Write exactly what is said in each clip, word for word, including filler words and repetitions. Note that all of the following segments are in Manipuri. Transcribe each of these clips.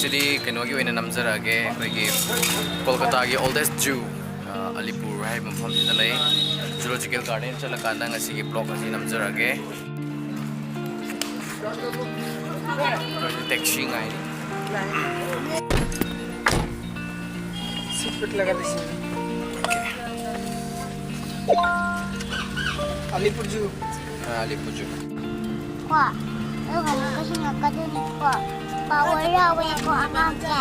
ꯁꯤꯗꯤ ꯀꯩꯅꯣꯒꯤ ꯑꯣꯏꯅ ꯅꯝꯖꯔꯛꯑꯒꯦ, ꯑꯩꯈꯣꯏꯒꯤ ꯀꯣꯜꯀꯇꯥꯒꯤ oldest zoo, ꯑ, ꯑꯂꯤꯄꯨꯔ ꯍꯥꯏꯕ ꯃꯐꯝꯁꯤꯗ ꯂꯩ꯫ Zoological Garden ꯆꯠꯂꯀꯥꯟꯗ ꯉꯁꯤꯒꯤ vlog ꯑꯁꯤ ꯅꯝꯖꯔꯛꯑꯒꯦ꯫ Taxi ꯉꯥꯏꯔꯤ꯫ Seat belt ꯂꯒꯥ ꯂꯤꯖꯤꯌꯦ꯫ ꯑꯂꯤꯄꯨꯔ ꯖꯨ꯫ ꯑ, ꯑꯂꯤꯄꯨꯔ ꯖꯨ꯫ ꯀꯣ, ꯑꯗꯨꯒ ꯑꯃꯨꯛꯀ ꯁꯤꯡꯉꯛꯀꯗꯣꯏꯅꯤꯀꯣ꯫ Power ꯌꯥꯎꯋꯦꯀꯣ ꯑꯉꯥꯡꯁꯦ꯫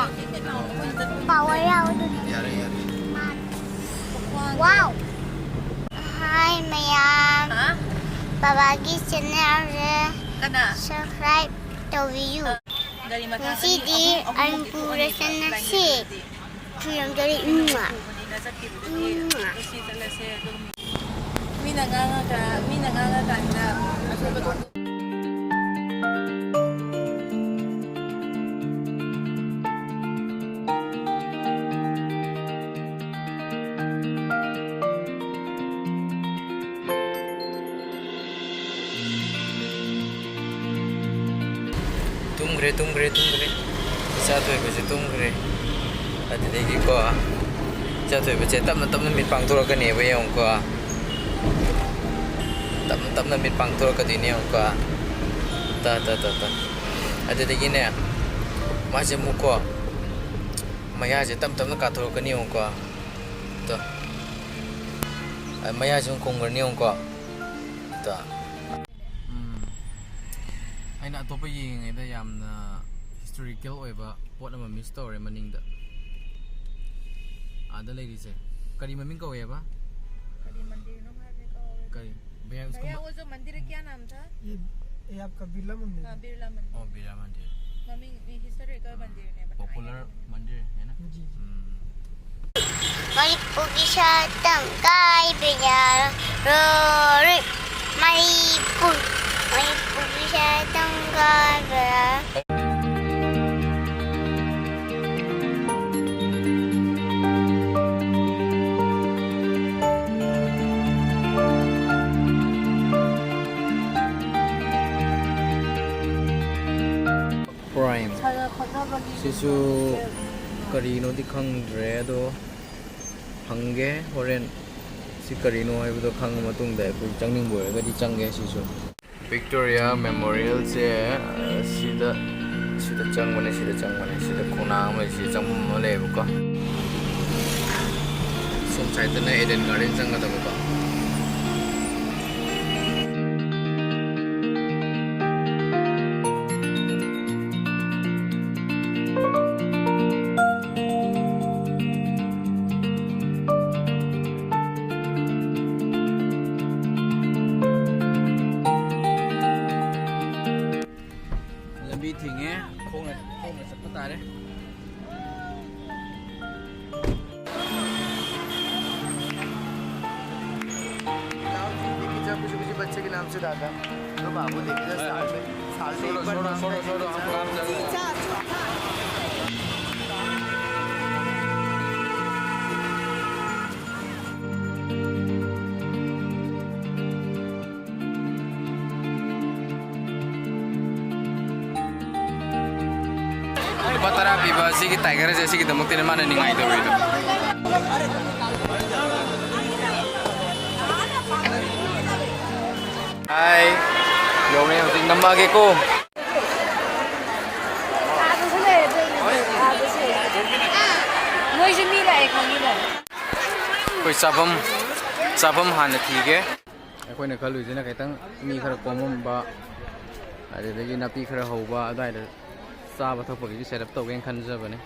Power ꯌꯥꯎꯗꯣꯏꯅꯤ꯫ ꯌꯥꯔꯦ, ꯌꯥꯔꯦ꯫ Wow! Hi ꯃꯌꯥꯝ꯫ ꯍꯥ? ꯕꯕꯥꯒꯤ channelꯁꯦ ꯀꯅꯥ? Subscribe ꯇꯧꯕꯤꯌꯨ꯫ ꯒꯥꯔꯤ ꯃꯊꯥ ꯉꯁꯤꯗꯤ ꯑꯅꯤ, ꯑꯍꯨꯝ, ꯑꯍꯨꯝꯃꯨꯛꯀꯤ ꯑꯂꯤꯄꯨꯔꯗ ꯊꯣꯛꯑꯅꯤ ꯆꯠꯅꯁꯤ꯫ ꯂꯥꯏꯕ꯭ꯔꯦꯔꯤꯗꯗꯤ꯫ ꯊꯨꯏꯔꯝꯗꯔꯤ ꯏꯃꯥ꯫ ꯄꯨꯕꯅꯤꯅ ꯆꯠꯈꯤꯕꯗꯨꯗꯤ ꯏꯃꯥ꯫ ꯆꯠꯁꯤ ꯆꯠꯂꯁꯦ ꯑꯗꯨꯝ꯫ ꯃꯤꯅ ꯉꯥꯡꯉꯒ, ꯃꯤꯅ ꯉꯥꯡꯉꯀꯥꯟꯗ ꯑꯁꯣꯏꯕ ꯇꯨꯝꯈ꯭ꯔꯦ, ꯇꯨꯝꯈ꯭ꯔꯦ, ꯇꯨꯝꯈ꯭ꯔꯦ꯫ ꯏꯆꯥ ꯊꯣꯏꯕꯁꯦ ꯇꯨꯝꯈ꯭ꯔꯦ꯫ ꯑꯗꯨꯗꯒꯤꯀꯣ, ꯏꯆꯥ ꯊꯣꯏꯕꯁꯦ ꯇꯞꯅ ꯇꯞꯅ ꯃꯤꯠ ꯄꯥꯡꯊꯣꯔꯛꯀꯅꯦꯕ, ꯌꯦꯡꯉꯨꯀꯣ꯫ ꯇꯞꯅ ꯇꯞꯅ ꯃꯤꯠ ꯄꯥꯡꯊꯣꯔꯛꯀꯗꯣꯏꯅꯦ, ꯌꯦꯡꯉꯨꯀꯣ꯫ ꯇ, ꯇ, ꯇ, ꯇ꯫ ꯑꯗꯨꯗꯒꯤꯅꯦ, ꯃꯥꯁꯦ ꯑꯃꯨꯛꯀꯣ, ꯃꯌꯥꯁꯦ ꯇꯞ ꯇꯞꯅ ꯀꯥꯊꯣꯔꯛꯀꯅꯤ, ꯌꯦꯡꯉꯨꯀꯣ꯫ ꯇꯣ꯫ ꯑ, ꯃꯌꯥꯁꯦ ꯑꯃꯨꯛ ꯈꯨꯝꯈ꯭ꯔꯅꯤ, ꯌꯦꯡꯉꯨꯀꯣ꯫ ꯇꯣ꯫ ꯎꯝ꯫ ꯑꯩꯅ ꯑꯇꯣꯞꯄ ꯌꯦꯡꯉꯤꯉꯩꯗ ꯌꯥꯝꯅ historical ꯑꯣꯏꯕ ꯄꯣꯠ ꯑꯃ miss ꯇꯧꯔꯦ ꯃꯅꯤꯡꯗ꯫ ꯑꯥꯗ ꯂꯩꯔꯤꯁꯦ꯫ ꯀꯔꯤ ꯃꯃꯤꯡ ꯀꯧꯋꯦꯕ? ꯀꯔꯤ ꯃꯟꯗꯤꯔꯅꯣ ꯍꯥꯏꯕꯅꯦ, ꯀꯥꯎꯔꯦ꯫ ꯀꯔꯤ? भैया, इसको भैया, म- वो जो मंदिर है, क्या नाम था? ये, ये आपका बिरला मंदिर हाँ, है। बिरला मंदिर। ओ, बिरला मंदिर। मम्मी, ये historical मंदिर ने बताया है। Popular मंदिर है ना? जी, जी। हम्म। ꯃꯅꯤꯄꯨꯔꯒꯤ ꯁꯛꯇꯝ ꯀꯥꯏꯕ ꯌꯥꯔꯣꯏ꯫ ꯃꯅꯤꯄꯨꯔ, ꯃꯅꯤꯄꯨꯔꯒꯤ ꯁꯛꯇꯝ ꯀꯥꯏꯕ ꯌꯥꯔꯣꯏ꯫ Prime. ꯁꯤꯁꯨ ꯀꯔꯤꯅꯣꯗꯤ ꯈꯪꯗ꯭ꯔꯦ, ꯑꯗꯣ ꯍꯪꯒꯦ ꯍꯣꯔꯦꯟ꯫ ꯁꯤ ꯀꯔꯤꯅꯣ ꯍꯥꯏꯕꯗꯣ ꯈꯪꯉ ꯃꯇꯨꯡꯗ ꯑꯩꯈꯣꯏ ꯆꯪꯅꯤꯡꯕ ꯑꯣꯏꯔꯒꯗꯤ ꯆꯪꯒꯦ ꯁꯤꯁꯨ꯫ Victoria Memorial ꯁꯦ, ꯑ, ꯁꯤꯗ, ꯁꯤꯗ ꯆꯪꯕꯅꯦ, ꯁꯤꯗ ꯆꯪꯕꯅꯦ꯫ ꯁꯤꯗ ꯈꯣꯡꯅꯥꯡ ꯑꯃ ꯂꯩ, ꯁꯤꯗ ꯆꯪꯐꯝ ꯑꯃ ꯂꯩꯌꯦꯕꯀꯣ꯫ ꯁꯣꯝ side ꯇꯅ Eden Garden ꯆꯪꯒꯗꯕꯀꯣ꯫ ꯂꯝꯕꯤ ꯊꯤꯡꯉꯦ, ꯈꯣꯡꯅ, ꯈꯣꯡꯅ ꯆꯠꯄ ꯇꯥꯔꯦ꯫ देखिए, जब कुछ, कुछ बच्चे के नाम से दादा, तो बाबू देखिए, साल में, साल में एक बार छोड़ो, मांगता छोड़ो, है। छोड़ो, हम काम कर रहे हैं। ꯂꯨꯄꯥ ꯇꯔꯥ ꯄꯤꯕ ꯑꯁꯤꯒꯤ tiger ꯁꯦ, ꯑꯁꯤꯒꯤꯗꯃꯛꯇꯅꯦ ꯃꯥꯅ ꯅꯤꯡꯉꯥꯏ ꯇꯧꯔꯤꯗꯣ꯫ ꯍꯥꯏ, ꯌꯧꯔꯦ, ꯍꯧꯖꯤꯛ ꯅꯝꯃꯛꯑꯒꯦꯀꯣ꯫ ꯃꯣꯏꯁꯨ ꯃꯤ ꯂꯥꯛꯑꯦ ꯈꯪꯉꯤꯗ꯫ ꯑꯩꯈꯣꯏ ꯆꯥꯐꯝ, ꯆꯥꯐꯝ ꯍꯥꯟꯅ ꯊꯤꯒꯦ꯫ ꯑꯩꯈꯣꯏꯅ ꯈꯜꯂꯨꯏꯁꯤꯅ ꯈꯤꯇꯪ ꯃꯤ ꯈꯔ ꯀꯣꯝꯃꯝꯕ, ꯑꯗꯨꯗꯒꯤ ꯅꯥꯄꯤ ꯈꯔ ꯍꯧꯕ ꯑꯗꯨꯋꯥꯏꯗ ꯆꯥꯕ ꯊꯛꯄꯒꯤꯁꯨ set up ꯇꯧꯒꯦꯅ ꯈꯟꯖꯕꯅꯦ꯫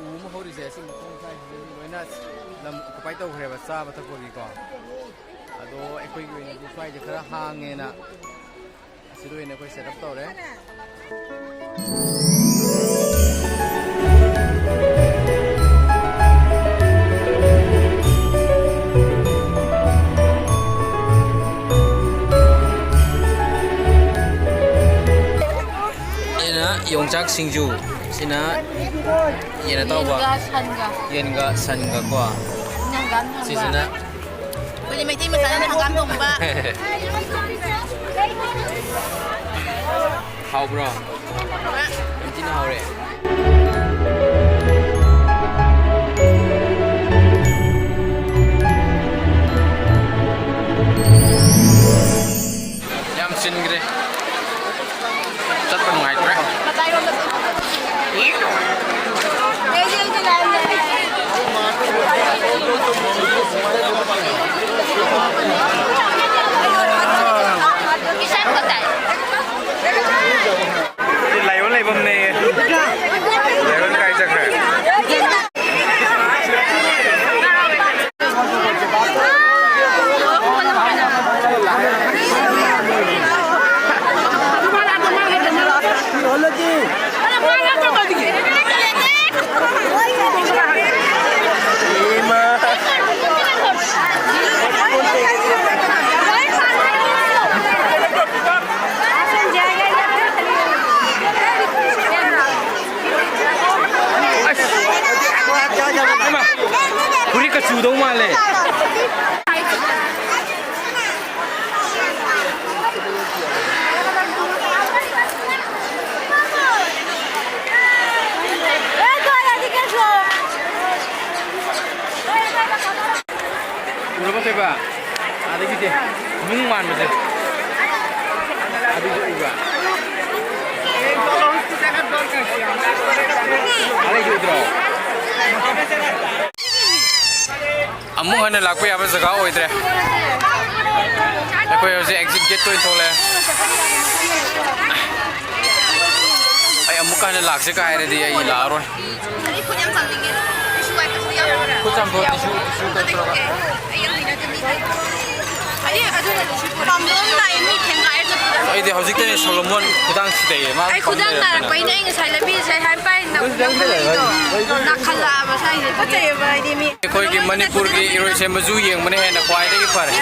ꯎ ꯑꯃ ꯍꯧꯔꯤꯁꯦ, ꯑꯁꯤ ꯃꯈꯣꯡ ꯁ꯭ꯋꯥꯏꯁꯤꯗꯗꯤ ꯂꯣꯏꯅ ꯂꯝ occupy ꯇꯧꯈ꯭ꯔꯦꯕ, ꯆꯥꯕ ꯊꯛꯄꯒꯤꯀꯣ꯫ ꯑꯗꯣ ꯑꯩꯈꯣꯏꯒꯤ ꯑꯣꯏꯅꯗꯤ ꯁ꯭ꯋꯥꯏꯁꯦ ꯈꯔ ꯍꯥꯡꯉꯦꯅ ꯑꯁꯤꯗ ꯑꯣꯏꯅ ꯑꯩꯈꯣꯏ set up ꯇꯧꯔꯦ꯫ ꯁꯤꯅ ꯌꯣꯡꯆꯥꯛ ꯁꯤꯡꯖꯨ, ꯁꯤꯅ ꯌꯦꯟ ꯑꯇꯥꯎꯕ꯫ ꯌꯦꯟꯒ ꯁꯟꯒ꯫ ꯌꯦꯟꯒ ꯁꯟꯒ ꯀꯣ꯫ ꯅꯪ ꯁꯤꯁꯤꯅ ꯑꯩꯈꯣꯏꯗꯤ ꯃꯩꯇꯩ ꯃꯆꯥꯅ ꯍꯪꯒꯥꯝ ꯊꯣꯡꯕ꯫ ꯍꯥꯎꯕ꯭ꯔꯣ? ꯌꯥꯝ ꯊꯤꯅ ꯍꯥꯎꯔꯦ꯫ ꯌꯥꯝ ꯆꯤꯟꯈ꯭ꯔꯦ꯫ ꯆꯠꯄ ꯅꯨꯡꯉꯥꯏꯇ꯭ꯔꯦ꯫ ꯁꯤ ꯂꯥꯏꯑꯣꯟ ꯂꯩꯐꯝꯅꯦ꯫ ꯂꯥꯏꯑꯣꯟ ꯀꯥꯏ ꯆꯠꯈ꯭ꯔꯦ? ꯐꯨꯔꯤꯠꯀ ꯆꯨꯗꯧ ꯃꯥꯜꯂꯦ꯫ ꯎꯔꯕ ꯇꯣꯏꯕ? ꯑꯗꯒꯤꯗꯤ ꯅꯨꯡ ꯃꯥꯟꯕꯁꯦ꯫ ꯑꯗꯨꯁꯨ ꯎꯕ꯭ꯔꯥ? ꯑꯗꯩꯁꯨ ꯎꯗ꯭ꯔꯣ? ꯑꯃꯨꯛ ꯍꯟꯅ ꯂꯥꯛꯄ ꯌꯥꯕ ꯖꯒꯥ ꯑꯣꯏꯗ꯭ꯔꯦ꯫ ꯑꯩꯈꯣꯏ ꯍꯧꯖꯤꯛ ꯑꯦꯛꯖꯤꯠ ꯒꯦꯠꯇ ꯑꯣꯏꯅ ꯊꯣꯛꯂꯛꯑꯦ꯫ ꯑꯩ ꯑꯃꯨꯛꯀ ꯍꯟꯅ ꯂꯥꯛꯁꯦ ꯀꯥꯏꯔꯗꯤ ꯑꯩ ꯂꯥꯛꯑꯔꯣꯏ꯫ ꯑꯩ ꯈꯨꯠ ꯌꯥꯝ ꯆꯥꯝꯅꯤꯡꯉꯦ꯫ ꯇꯤꯁꯨ ꯋꯥꯏꯞꯇꯁꯨ ꯌꯥꯎꯔꯕ꯭ꯔꯥ? ꯈꯨꯠ ꯆꯥꯝꯊꯣꯛ, ꯇꯤꯁꯨ, ꯇꯤꯁꯨ ꯀꯩꯅꯣ ꯇꯧꯔꯒ꯫ ꯑꯩ ꯌꯥꯝ ꯍꯩꯅꯗꯦ ꯃꯤ ꯍꯥꯏ-, ꯑꯩ ꯑꯗꯨꯅ ꯇꯤꯁꯨ ꯄꯥꯝꯕ ꯑꯃ ꯂꯥꯛꯑꯦ, ꯃꯤ ꯊꯦꯡꯒꯥꯏꯔ ꯆꯠꯄꯗ꯫ ꯑꯩꯗꯤ ꯍꯧꯖꯤꯛꯇꯅꯦ ꯁꯣꯂꯣꯃꯣꯟ ꯈꯨꯗꯥꯡ ꯁꯤꯗꯩꯌꯦ꯫ ꯃꯥ ꯑꯩ ꯈꯨꯗꯥꯡ ꯐꯝꯃꯦ꯫ ꯅꯥꯔꯛꯄꯩꯅꯦ ꯑꯩ ꯉꯁꯥꯏ ꯂꯝꯕꯤꯁꯦ ꯍꯥꯏ ꯄꯥꯏ ꯅꯝ-, ꯅꯝꯈꯠꯂꯛꯏꯗꯣ꯫ ꯅꯥꯈꯠꯂꯛꯑꯕ ꯁ꯭ꯋꯥꯏꯁꯦ꯫ ꯐꯖꯩꯌꯦꯕ ꯑꯩꯗꯤ ꯃꯤ꯫ ꯑꯩꯈꯣꯏꯒꯤ ꯃꯅꯤꯄꯨꯔꯒꯤ ꯏꯔꯣꯏꯁꯦꯝꯕ ꯖꯨ ꯌꯦꯡꯕꯅ ꯍꯦꯟꯅ ꯈ꯭ꯋꯥꯏꯗꯒꯤ ꯐꯔꯦ꯫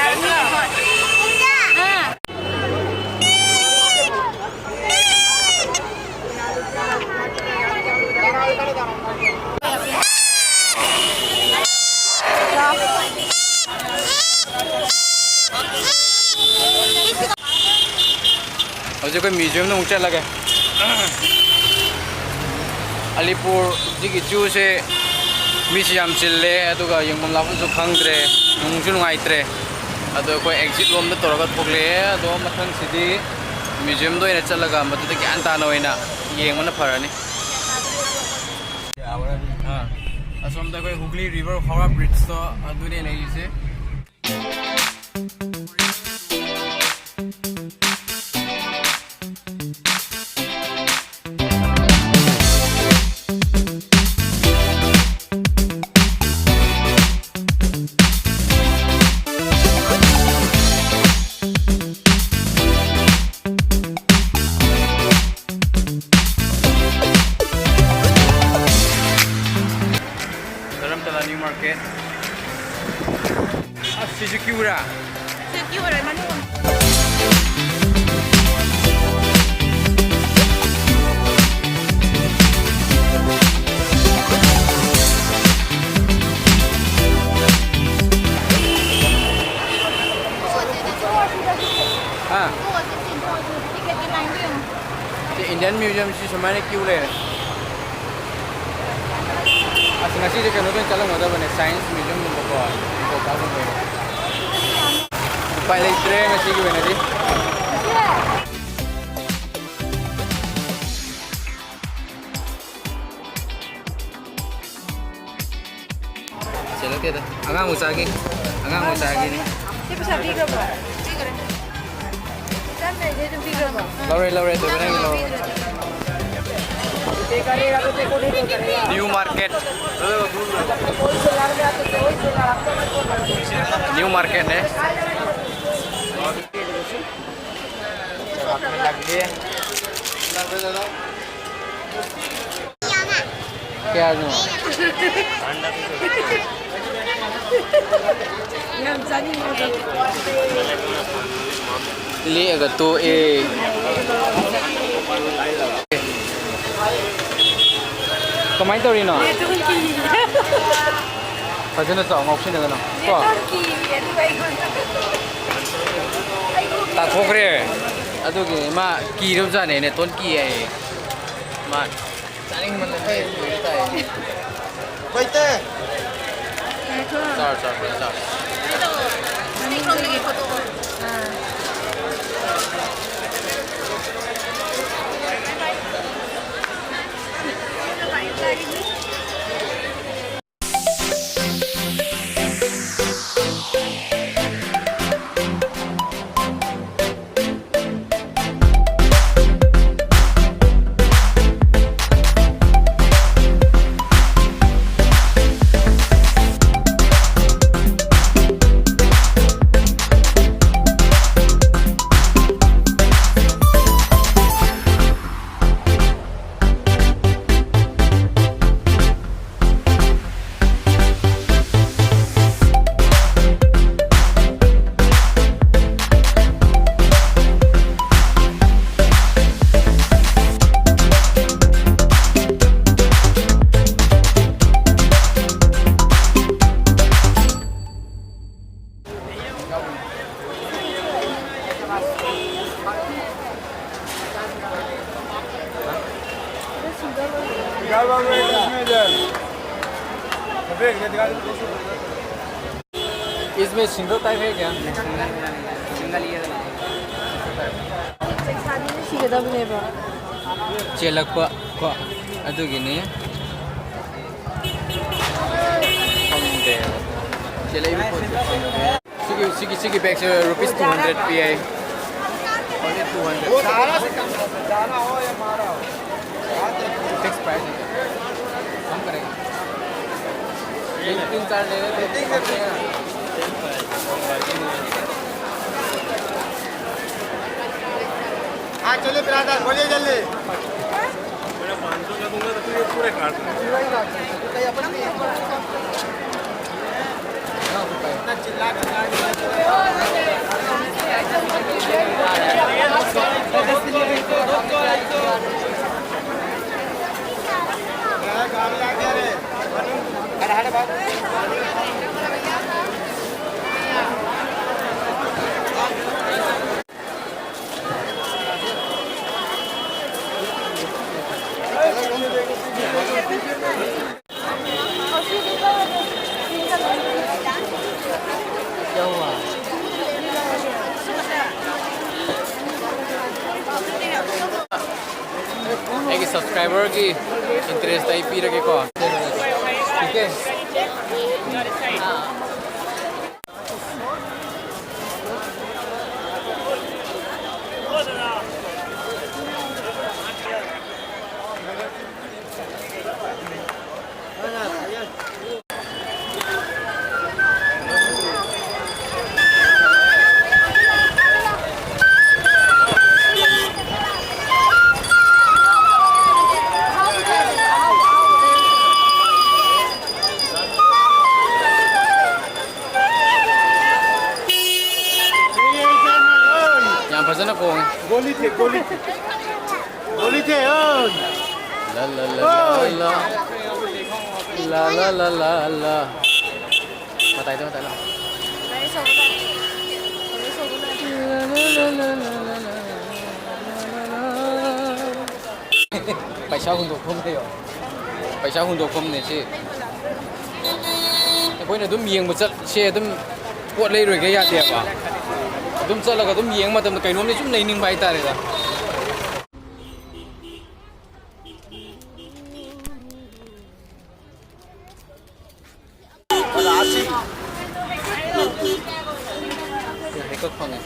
ꯑꯥ꯫ ꯍꯧꯖꯤꯛ ꯑꯩꯈꯣꯏ ꯃ꯭ꯌꯨꯖꯤꯌꯝꯗ ꯑꯃꯨꯛ ꯆꯠꯂꯒꯦ꯫ ꯑꯂꯤꯄꯨꯔꯁꯤꯒꯤ ꯖꯨꯁꯦ ꯃꯤꯁꯨ ꯌꯥꯝ ꯆꯤꯜꯂꯦ, ꯑꯗꯨꯒ ꯌꯦꯡꯐꯝ ꯂꯥꯛꯐꯝꯁꯨ ꯈꯪꯗ꯭ꯔꯦ, ꯅꯨꯡꯁꯨ ꯅꯨꯡꯉꯥꯏꯇ꯭ꯔꯦ꯫ ꯑꯗꯣ ꯑꯩꯈꯣꯏ ꯑꯦꯛꯖꯤꯠ ꯂꯣꯝꯗ ꯇꯧꯔꯒ ꯊꯣꯛꯂꯛꯑꯦ꯫ ꯑꯗꯣ ꯃꯊꯪꯁꯤꯗꯤ ꯃ꯭ꯌꯨꯖꯤꯌꯝꯗ ꯑꯣꯏꯅ ꯆꯠꯂꯒ ꯃꯗꯨꯗ ꯒ꯭ꯌꯥꯟ ꯇꯥꯅ ꯑꯣꯏꯅ ꯌꯦꯡꯕꯅ ꯐꯔꯅꯤ꯫ ꯑꯥ, ꯑꯁꯣꯝꯗ ꯑꯩꯈꯣꯏ ꯍꯨꯒ꯭ꯂꯤ ꯔꯤꯚꯔ ꯍꯧꯔꯥ ꯕ꯭ꯔꯤꯖꯇꯣ ꯑꯗꯨꯅꯦ ꯂꯩꯔꯤꯁꯦ꯫ ꯙꯔꯝꯇꯂꯥ ꯅ꯭ꯌꯨ ꯃꯥꯔꯀꯦꯠ꯫ ꯑꯁ, ꯁꯤꯁꯨ ꯀ꯭ꯌꯨꯔꯥ? ꯁꯤ ꯀ꯭ꯌꯨ ꯑꯣꯏꯔꯦ, ꯃꯅꯨꯡ꯫ ꯍꯥ? ꯁꯤ ꯏꯟꯗꯤꯌꯟ ꯃ꯭ꯌꯨꯖꯤꯌꯝꯁꯤ ꯁꯨꯃꯥꯏꯅ ꯀ꯭ꯌꯨ ꯂꯩꯔꯦ꯫ ꯑꯁ, ꯉꯁꯤꯁꯦ ꯀꯩꯅꯣꯗ ꯑꯣꯏꯅ ꯆꯠꯂꯝꯒꯗꯕꯅꯦ, ꯁꯥꯏꯟꯁ ꯃ꯭ꯌꯨꯖꯤꯌꯝꯒꯨꯝꯕꯀꯣ, ꯏꯀꯣ ꯄꯥꯔꯛꯀꯨꯝꯕ꯫ ꯎꯄꯥꯏ ꯂꯩꯇ꯭ꯔꯦ ꯉꯁꯤꯒꯤ ꯑꯣꯏꯅꯗꯤ꯫ ꯆꯦꯜꯂꯛꯇꯦꯗ꯫ ꯑꯉꯥꯡ ꯃꯆꯥꯒꯤ, ꯑꯉꯥꯡ ꯃꯆꯥꯒꯤꯅꯤ꯫ ꯁꯤ ꯄꯩꯁꯥ ꯄꯤꯈ꯭ꯔꯕꯣ? ꯄꯤꯈ꯭ꯔꯦ꯫ ꯆꯥꯝꯃ ꯌꯥꯡꯈꯩ ꯑꯗꯨꯝ ꯄꯤꯈ꯭ꯔꯕꯣ? ꯂꯧꯔꯦ, ꯂꯧꯔꯦ, ꯇꯣꯏꯕ ꯅꯪꯒꯤ ꯂꯧꯔꯦ꯫ New market. ꯅ꯭ꯌꯨ ꯃꯥꯔꯀꯦꯠꯅꯦ꯫ ꯀꯌꯥꯅꯣ? ꯌꯥꯝ ꯆꯥꯅꯤꯡꯕꯗꯣ꯫ ꯂꯦꯛꯑꯒ ꯇꯣꯛꯑꯦ꯫ ꯀꯃꯥꯏꯅ ꯇꯧꯔꯤꯅꯣ? ꯐꯖꯅ ꯆꯥꯎ ꯉꯥꯎꯁꯤꯟꯅꯒꯅꯨ ꯀꯣ꯫ ꯇꯥꯊꯣꯛꯈ꯭ꯔꯦ꯫ ꯑꯗꯨꯒꯤ ꯃꯥ ꯀꯤꯔꯕꯖꯥꯠꯅꯦ, ꯅꯦꯇꯣꯟ ꯀꯤ ꯍꯥꯏꯌꯦ꯫ ꯃꯥ ꯆꯥꯅꯤꯡꯃꯟꯗꯅ ꯂꯣꯏꯕ ꯇꯥꯏ꯫ ꯆꯥꯔꯣ, ꯆꯥꯔꯣ, ꯐꯖꯅ ꯆꯥꯔꯣ꯫ इसमें सिंगल टाइप है क्या? सिंगल, सिंगल ये वाला है। ꯂꯩꯁꯥꯕꯤꯅ ꯁꯤꯒꯗꯕꯅꯦꯕ꯫ ꯆꯦꯜꯂꯛꯄ ꯀꯣ, ꯑꯗꯨꯒꯤꯅꯤ꯫ ꯈꯪꯗꯦ꯫ ꯆꯦꯜꯂꯛꯏꯕ ꯄꯣꯠꯁꯦ ꯈꯪꯗꯦ꯫ ꯁꯤꯒꯤ, ꯁꯤꯒꯤ, ꯁꯤꯒꯤ ꯕꯦꯒꯁꯦ ꯔꯨꯄꯤꯁ ꯇꯨ ꯍꯟꯗ꯭ꯔꯦꯠ ꯄꯤ ꯍꯥꯏ꯫ Only two hundred. वो सारा से कम है, जाना हो या मारा हो। फिक्स प्राइस है। कम करेंगे। तीन, तीन, चार ले लेते हैं। हाँ, चलिए ब्रदर, बोलिए जल्दी। मैं पाँच सौ का दूंगा तो फिर ये पूरे काट रहे हैं। ꯑꯩꯒꯤ subscriberꯒꯤ interest ꯑꯩ ꯄꯤꯔꯒꯦꯀꯣ꯫ ꯌꯥꯝ ꯐꯖꯅ ꯈꯣꯡꯉꯦ꯫ ꯒꯣꯂꯤ ꯊꯦ, ꯒꯣꯂꯤ ꯊꯦ꯫ ꯒꯣꯂꯤ ꯊꯦ, ꯑꯣꯏ꯫ ꯂ ꯂ ꯂ ꯑꯣꯏ꯫ ꯂ ꯂ꯫ ꯂ ꯂ ꯂ ꯂ ꯂ꯫ ꯃꯇꯥꯏꯗ, ꯃꯇꯥꯏꯗ꯫ ꯄꯩꯁꯥ ꯍꯨꯟꯗꯣꯛꯐꯝ ꯂꯩꯌꯣ꯫ ꯄꯩꯁꯥ ꯍꯨꯟꯗꯣꯛꯐꯝꯅꯦ ꯁꯤ꯫ ꯑꯩꯈꯣꯏꯅ ꯑꯗꯨꯝ ꯌꯦꯡꯕ ꯆꯠꯁꯦ, ꯑꯗꯨꯝ ꯄꯣꯠ ꯂꯩꯔꯣꯏꯒꯦ ꯌꯥꯗꯦꯕ꯫ ꯑꯗꯨꯝ ꯆꯠꯂꯒ ꯑꯗꯨꯝ ꯌꯦꯡꯕ ꯃꯇꯝꯗ ꯀꯩꯅꯣꯝꯗꯤ ꯁꯨꯝ ꯂꯩꯅꯤꯡꯕ ꯍꯥꯏꯇꯥꯔꯦꯗ꯫ ꯍꯩꯀꯛ ꯐꯪꯉꯦ꯫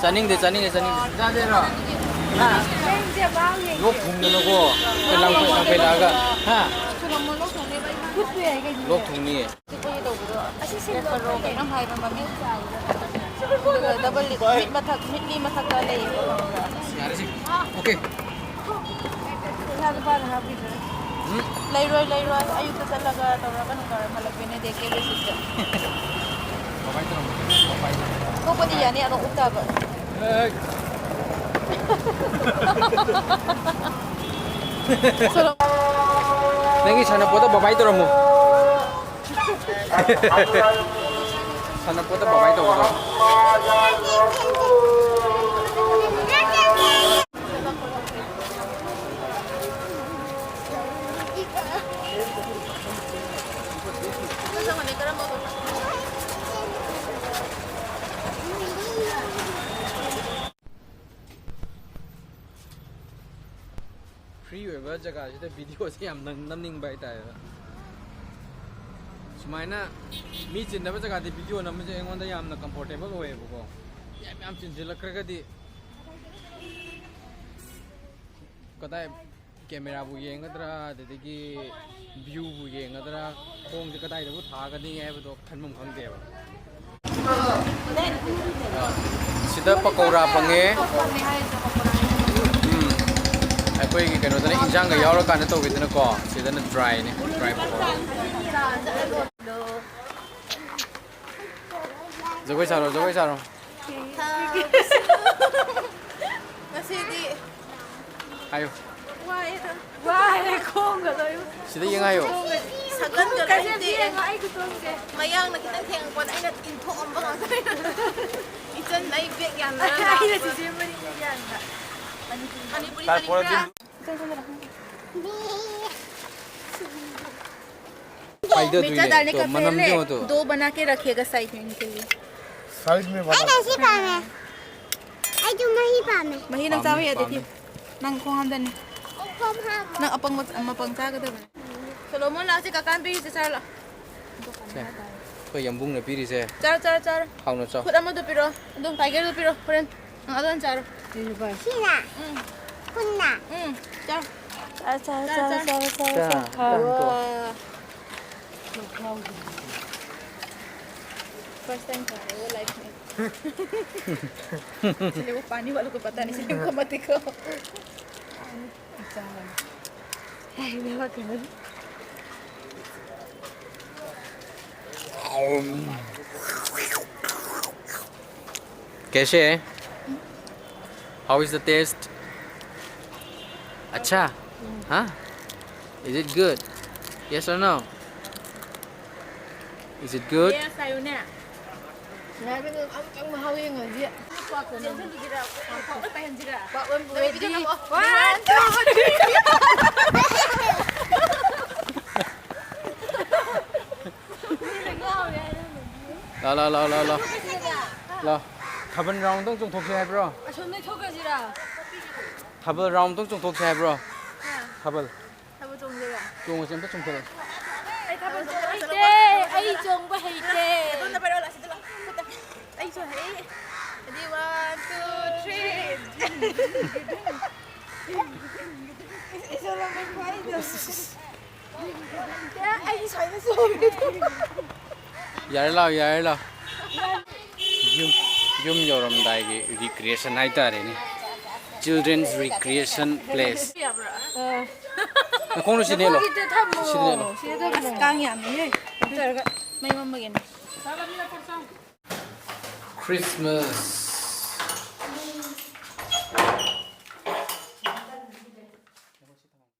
ꯆꯥꯅꯤꯡꯗꯦ, ꯆꯥꯅꯤꯡꯗꯦ, ꯆꯥꯅꯤꯡꯗꯦ꯫ ꯆꯥꯗꯦꯔꯣ? ꯍꯥ? ꯂꯣꯛ ꯊꯨꯡꯗꯅꯀꯣ꯫ ꯑꯩꯈꯣꯏ ꯂꯥꯡꯐꯩ, ꯂꯥꯡꯐꯩ ꯂꯥꯛꯑꯒ꯫ ꯍꯥ? ꯂꯣꯛ ꯊꯨꯡꯅꯤꯌꯦ꯫ ꯄꯦꯄꯔ ꯔꯣ ꯀꯩꯅꯣꯝ ꯍꯥꯏꯕ ꯃꯃꯤꯡ꯫ ꯑꯗꯨꯒ ꯗꯕꯜ ꯂꯤꯞ, ꯃꯤꯠ ꯃꯊꯛ, ꯃꯤꯠꯂꯤ ꯃꯊꯛꯇ ꯂꯩꯌꯦꯕ, ꯈꯪꯕ꯭ꯔꯥ? ꯌꯥꯔꯦꯁꯦ꯫ ꯑꯣꯀꯦ꯫ ꯄꯩꯁꯥ ꯂꯨꯄꯥꯅ ꯍꯥꯞꯄꯤꯗ꯭ꯔꯦ꯫ ꯎꯝ꯫ ꯂꯩꯔꯣꯏ, ꯂꯩꯔꯣꯏ꯫ ꯑꯌꯨꯛꯇ ꯆꯠꯂꯒ ꯇꯧꯔꯒ ꯅꯨꯡꯗꯥꯡꯋꯥꯏꯔꯝ ꯍꯜꯂꯛꯇꯣꯏꯅꯦ, day care basis ꯇ꯫ ꯕꯕꯥꯏ ꯇꯧꯔꯝꯃꯣ, ꯕꯕꯥꯏ꯫ ꯊꯣꯛꯄꯗꯤ ꯌꯥꯅꯤ, ꯑꯗꯣ ꯎꯞꯇꯕ꯫ ꯑꯦ꯫ ꯅꯪꯒꯤ ꯁꯥꯟꯅꯄꯣꯠꯇ ꯕꯕꯥꯏ ꯇꯧꯔꯝꯃꯣ꯫ ꯁꯥꯟꯅꯄꯣꯠꯇ ꯕꯕꯥꯏ ꯇꯧꯕꯗꯣ꯫ Free ꯑꯣꯏꯕ ꯖꯒꯥꯁꯤꯗ videoꯁꯦ ꯌꯥꯝ ꯅꯝ-, ꯅꯝꯅꯤꯡꯕ ꯍꯥꯏꯇꯥꯔꯦ꯫ ꯁꯨꯃꯥꯏꯅ ꯃꯤ ꯆꯤꯟꯗꯕ ꯖꯒꯥꯗꯤ video ꯅꯝꯕꯁꯦ ꯑꯩꯉꯣꯟꯗ ꯌꯥꯝꯅ comfortable ꯑꯣꯏꯌꯦꯕꯀꯣ꯫ ꯌꯥꯝ, ꯌꯥꯝ ꯆꯤꯟꯁꯤꯜꯂꯛꯈ꯭ꯔꯒꯗꯤ ꯀꯗꯥꯏ cameraꯕꯨ ꯌꯦꯡꯒꯗ꯭ꯔꯥ, ꯑꯗꯨꯗꯒꯤ viewꯕꯨ ꯌꯦꯡꯒꯗ꯭ꯔꯥ, ꯈꯣꯡꯁꯦ ꯀꯗꯥꯏꯗꯕꯨ ꯊꯥꯒꯅꯤ ꯍꯥꯏꯕꯗꯣ ꯈꯟꯐꯝ ꯈꯪꯗꯦꯕ꯫ ꯁꯤꯗ ꯄꯀꯧꯔꯥ ꯐꯪꯉꯦ꯫ ꯎꯝ꯫ ꯑꯩꯈꯣꯏꯒꯤ ꯀꯩꯅꯣꯗꯅ ꯏꯟꯖꯥꯡꯒ ꯌꯥꯎꯔꯀꯥꯟꯗ ꯇꯧꯕꯤꯗꯅꯀꯣ꯫ ꯁꯤꯗꯅ dryꯅꯦ, dry ꯄꯀꯧꯔꯥ꯫ ꯖꯒꯣꯏ ꯁꯥꯔꯣ, ꯖꯒꯣꯏ ꯁꯥꯔꯣ꯫ ꯉꯁꯤꯗꯤ ꯍꯥꯏꯌꯨ꯫ ꯋꯥꯏꯗ꯫ ꯋꯥꯔꯦ ꯈꯣꯡꯒ ꯂꯣꯏ꯫ ꯁꯤꯗ ꯌꯦꯡꯉ ꯍꯥꯏꯌꯨ꯫ ꯁꯒꯟꯒ ꯀꯩꯁꯦ ꯂꯣꯏ ꯇꯦꯛꯑꯦ꯫ ꯌꯦꯡꯉꯣ ꯑꯩ ꯈꯨꯇꯣꯡꯁꯦ꯫ ꯃꯌꯥꯡꯅ ꯈꯤꯇꯪ ꯊꯦꯡꯉꯛꯄꯗ ꯑꯩꯅ ꯏꯟꯊꯣꯛꯑꯝꯕ ꯉꯥꯛꯇꯅꯦ꯫ ꯏꯆꯟ ꯑꯩ bag ꯌꯥꯟꯅꯔ ꯑꯩꯅ ꯂꯥꯛꯄ꯫ ꯆꯤꯆꯦ ꯃꯅꯤꯡꯗ ꯌꯥꯟꯕ꯫ ꯃꯅꯤꯄꯨꯔꯤ ꯍꯩꯕ꯭ꯔꯥ? ꯍꯥꯏꯗꯗꯣꯏꯅꯦ꯫ ꯃꯤꯆꯥ ꯗꯥꯜꯅꯦ ꯇꯣ, ꯀꯛꯊꯠꯂꯦ꯫ ꯃꯅꯝꯁꯦ ꯌꯦꯡꯉꯣ ꯇꯣ꯫ ꯗꯣ ꯕꯅꯥ ꯀꯦ ꯔꯈꯤꯌꯦꯒꯥ ꯁꯥꯏꯗ ꯃꯦ ꯏꯟꯀꯦ ꯂꯤꯌꯦ꯫ Side में बना। ꯑꯩꯅ ꯁꯤ ꯄꯥꯝꯃꯦ꯫ ꯑꯩꯁꯨ ꯃꯍꯤ ꯄꯥꯝꯃꯦ꯫ ꯃꯍꯤ ꯅꯪ ꯆꯥꯕ ꯄꯥꯝꯃꯦ, ꯌꯥꯗꯦ ꯄꯥꯝꯃꯦ꯫ ꯊꯤ꯫ ꯅꯪ ꯈꯣꯡ ꯍꯥꯝꯗꯅꯤ꯫ ꯅꯪ ꯑꯄꯪꯕ, ꯃꯄꯪ ꯆꯥꯒꯗꯕꯅꯦ꯫ ꯁꯣꯂꯣꯃꯣꯟ ꯂꯥꯛꯁꯦ ꯀꯀꯥꯅ ꯄꯤꯔꯤꯁꯦ ꯆꯥꯔꯣ ꯂꯥꯎ꯫ ꯁꯦ, ꯑꯩꯈꯣꯏ ꯌꯥꯝꯕꯨꯡꯅ ꯄꯤꯔꯤꯁꯦ꯫ ꯆꯥꯔꯣ, ꯆꯥꯔꯣ, ꯆꯥꯔꯣ꯫ ꯍꯥꯎꯅ ꯆꯥꯎ꯫ ꯈꯨꯠ ꯑꯃꯗꯣ ꯄꯤꯔꯣ꯫ ꯑꯗꯨꯝ tigerꯗꯣ ꯄꯤꯔꯣ ꯍꯣꯔꯦꯟ꯫ ꯅꯪ ꯑꯗꯨ ꯍꯥꯟꯅ ꯆꯥꯔꯣ꯫ ꯁꯤꯅ? ꯎꯝ꯫ ꯈꯨꯟꯅ? ꯎꯝ, ꯆꯥꯔꯣ꯫ ꯆꯥꯔꯣ, ꯆꯥꯔꯣ, ꯆꯥꯔꯣ, ꯆꯥꯔꯣ, ꯆꯥꯔꯣ, ꯆꯥꯔꯣ꯫ ꯆꯥꯔꯣ꯫ ꯋꯥ꯫ First time खा रहे हो life में। इसलिए वो पानी वालों को पता नहीं, इसलिए उनको मत दिखाओ। कैसे है? How is the taste? अच्छा? हाँ? Is it good? Yes or no? Is it good? Yes, ꯍꯥꯏꯌꯨꯅꯦ꯫ ꯉꯥꯏꯕꯗ ꯑꯃꯨꯛꯇꯪ ꯃꯍꯥꯎ ꯌꯦꯡꯉꯁꯤ꯫ ꯆꯦꯟꯁꯤꯜꯂꯨꯁꯤꯔ? ꯄꯥꯛꯂꯣꯟ ꯄꯥꯏꯍꯟꯁꯤꯔ? ꯄꯥꯛꯂꯣꯟ ꯅꯪ video ready꯫ ꯅꯝꯃꯛꯑꯣ. One, two, three꯫ ꯂꯥꯎ ꯂꯥꯎ ꯂꯥꯎ ꯂꯥꯎ ꯂꯥꯎ ꯂꯥꯎ. ꯊꯥꯕꯜ round ꯑꯃꯇꯪ ꯆꯣꯡꯊꯣꯛꯁꯦ ꯍꯥꯏꯕ꯭ꯔꯣ? ꯑꯁꯣꯝꯗꯩ ꯊꯣꯛꯈ꯭ꯔꯁꯤꯔ? ꯊꯥꯕꯜ round ꯑꯃꯇꯪ ꯆꯣꯡꯊꯣꯛꯁꯦ ꯍꯥꯏꯕ꯭ꯔꯣ? ꯊꯥꯕꯜ. ꯊꯥꯕꯜ ꯆꯣꯡꯁꯤꯔ? ꯆꯣꯡꯉꯁꯦ, ꯑꯝꯇ ꯆꯣꯡꯊꯣꯛꯑꯁꯦ. ꯑꯩ ꯊꯥꯕꯜ ꯆꯣꯡꯕ ꯍꯩꯇꯦ꯫ ꯑꯩ ꯆꯣꯡꯕ ꯍꯩꯇꯦ꯫ ꯑꯗꯣꯝꯗ ꯄꯥꯏꯔꯛꯑꯣ, ꯂꯥꯛꯑꯣ, ꯁꯤꯗ ꯂꯥꯛꯑꯣ꯫ ꯑꯩꯁꯨ ꯍꯩ꯫ Ready, one, two, three. ꯑꯩ ꯁꯨꯃꯥꯏꯅ ꯆꯣꯡꯉꯦ꯫ ꯌꯥꯔꯦ ꯂꯥꯎ, ꯌꯥꯔꯦ ꯂꯥꯎ. ꯌꯨꯝ, ꯌꯨꯝ ꯌꯧꯔꯝꯗꯥꯏꯒꯤ recreation ꯍꯥꯏꯇꯥꯔꯦꯅꯦ. Children's recreation place. ꯅꯈꯣꯡꯗꯣ ꯁꯤꯗ ꯅꯦꯠꯂꯣ. ꯁꯤꯗ ꯊꯝꯃꯣ꯫ ꯁꯤꯗ ꯅꯦꯠꯂꯣ. ꯁꯤꯗ ꯊꯝꯃꯣ꯫ ꯑꯁ, ꯀꯥꯡ ꯌꯥꯝꯃꯤꯍꯦ꯫ ꯅꯠꯇ꯭ꯔꯒ ꯃꯩ ꯃꯝꯕꯒꯤꯅꯦ꯫ Christmas.